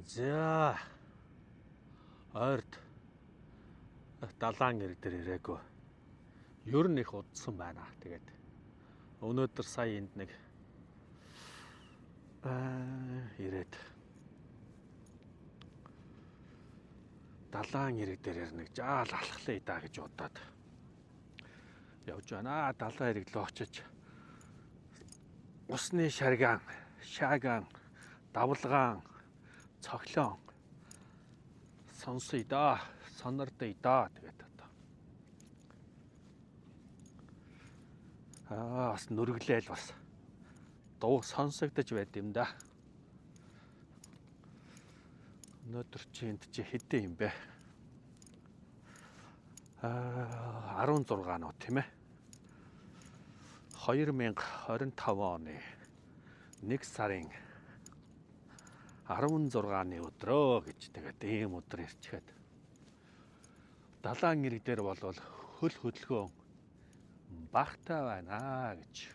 За ойрд далайн эрэг дээр ирээгүй. Ер нь их удсан байна. Тэгээд өнөөдөр сая энд нэг ирээд далайн эрэг дээр нэг жаал алхлаа даа гэж бодоод явж байна. Далайн эрэг рүү очиж усны шаргаан, шаагаан, давлгаан, цоглон сонсъё даа, сонордъё даа. Тэгээд одоо бас нүргэлээл бас дуу сонсогдож байд юм да. Өнөөдөр чи энд чи хэдэн юм бэ? 16 нуу тийм ээ. 2025 оны 1 сарын 16-ны өдрөө гэж тэгээд ийм өдөр ирчгээд далайн эрэг дээр болвол хөл хөдөлгөөн багтай байна гэж.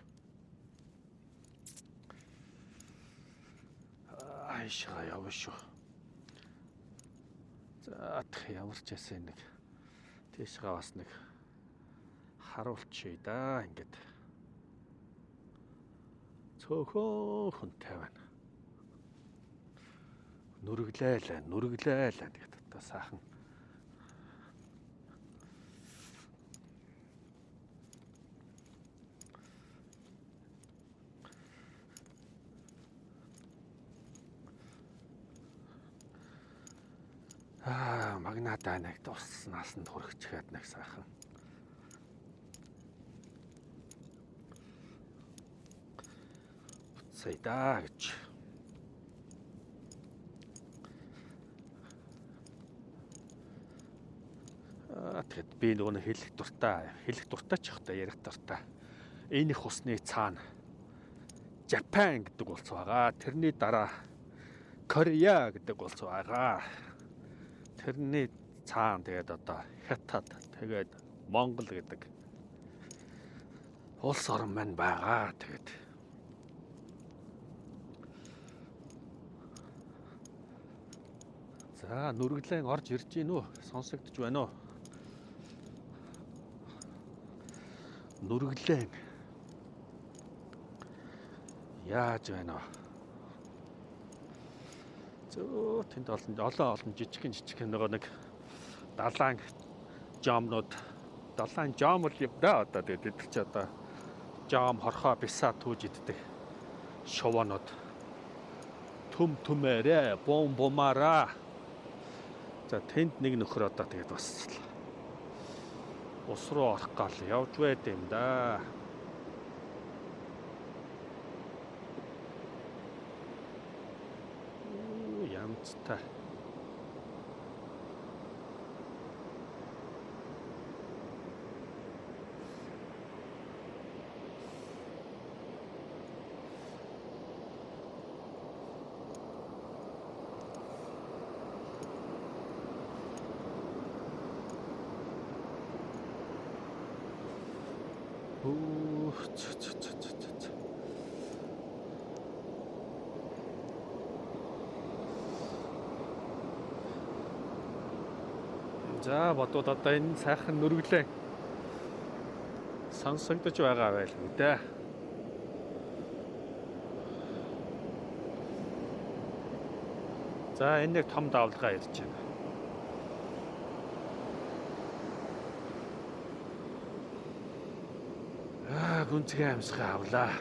Аашгаа явна шүү. За ямар ч яасан нэг тийшгаа бас нэг харуулчихъя да ингээд. Цөөхөн хүнтэй байна. Нүргэлээл, нүргэлээл тэгээд одоо сайхан магнатаа нэг туснааас нь хүрхчихэд нэг сайхан буцъя да гэж. Тэгэхэд би нөгөө нэг хэлэх дуртай ч явах та ярих дуртай. Энэ их усны цаана Жапан гэдэг улс байгаа. Тэрний дараа Корея гэдэг улс байгаа. Тэрний цаана тэгээд одоо Хятад, тэгээд Монгол гэдэг улс орн маань байгаа. Тэгээд за нүргэлэн орж ирж гин үү? Сонсогдож байна уу? Нүргэлэн яаж байна вэ? Зөө тэнд олон жижигхэн нөгөө нэг далайн жомнууд, далайн жом л юм да одоо тэгээд эдгээр чи одоо жом хорхоо бисаа түүж иддэг шуваанууд түм түмээрээ бум бумаараа. За тэнд нэг нөхөр одоо тэгээд бас ус руу орох гал явж байд юм да. Янзтай. За бодвол одоо энэ сайхан нүргэлэн сонсогдож байгаа байлгүй дээ. За энэ нэг том давлгаа ирж байна. Гүнзгий амьсгаа авлаа.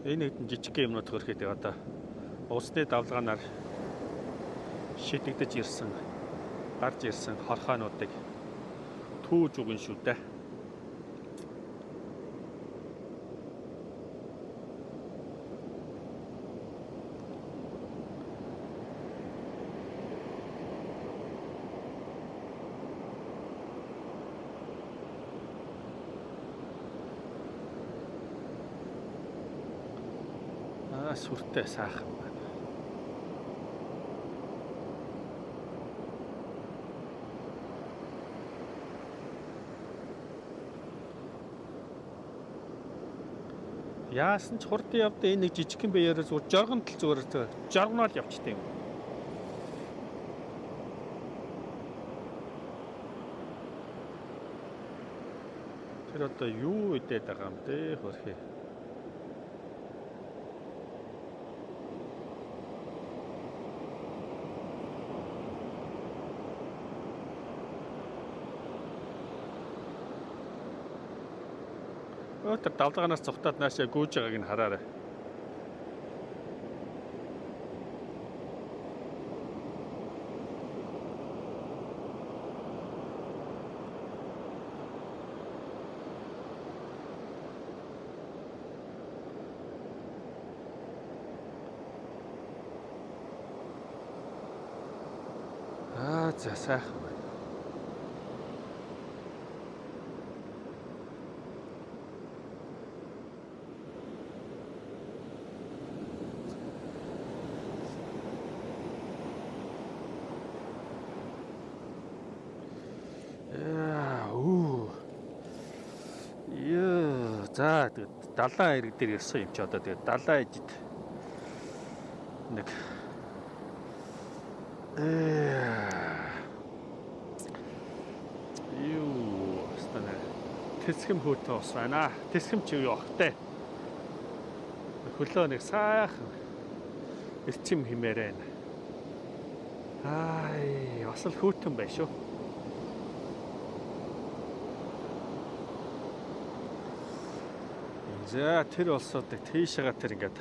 Энэ хэдэн жижиг юмнууд хөрхэд одоо усны давлгаанаар шидэгдэж ирсэн, гарч ирсэн хорхоонуудыг түүж өгөн шүү дээ. Аа, сүртэй сайхан байна. Яасан ч хурдан явдаа энэ нэг жижигхэн биеэрээ зүгээр жоргонтол зүгээр жоргоноол явчихдээ юм. Тэр одоо юу идээд байгаа юм бэ хөрхий. Тэр давлгаанаас цухтаад наашаа гүйж байгааг нь хараарай. Аа, за сайхан байна. За тэгээд далайн эрэг дээр ирсэн юм чи одоо тэгээд далайн ижид нэг юу стана тэсгэм хөөтөө ус байна. Тэсгэм чи юу ах вэ? Хөлөө нэг сайхан эрчим химээрэн. Ай, бас л хөтөн байна шүү. За тэр улсуудыг тийшээгээ тэр ингээд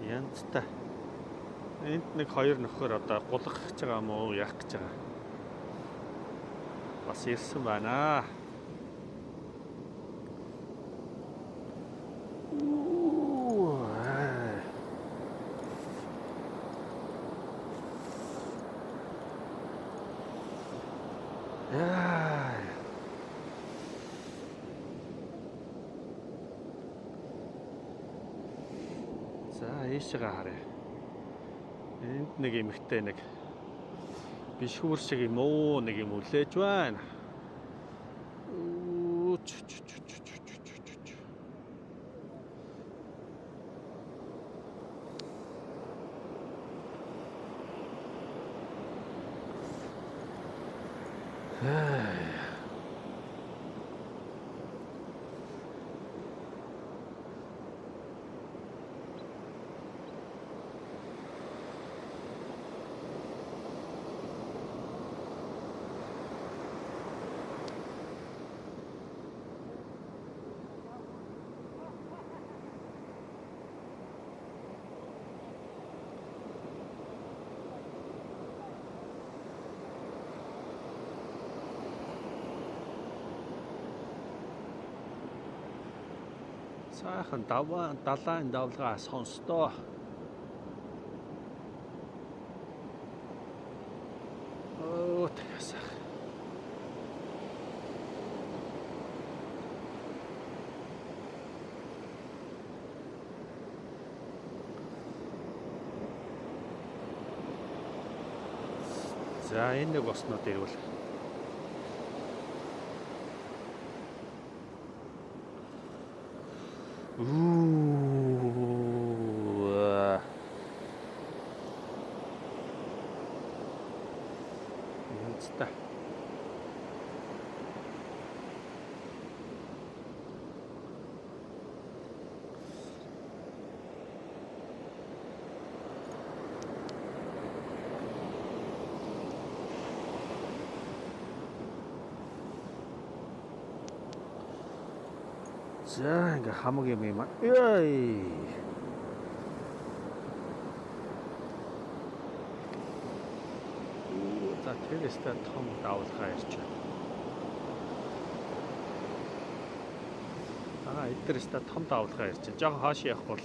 янзтай. Энд нэг хоёр нөхөр одоо гулгах гэж байгаа юм уу, яах гэж байгаа. Бас ирсэн байна. За ийшээгээ харъя. Энд нэг эмэгтэй нэг бишүүр шиг юм уу нэг юм үлээж байна. Сайхан далайн давлгаа сонстоо. Оо тэгсэх. За энэ нэг уснууд ирвэл янзтай. За ингээ хамаг юм юм. Яй. За тэр өстой том давлгаа ирж байна. Аа эдгээр өстой том давлгаа ирж байна. Жохон хааш явах бол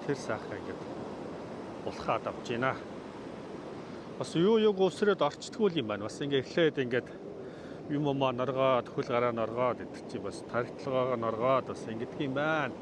Тэр сайхан ингээд булхаад авч байна. Бас юу юуг өсрөөд орчдггүй юм байна. Бас ингээ эхлээд ингээд юм уу норгоод, хөл гараа норгоод идэх чи бас тархитлагаагаа норгоод бас ингэдэг юм байна.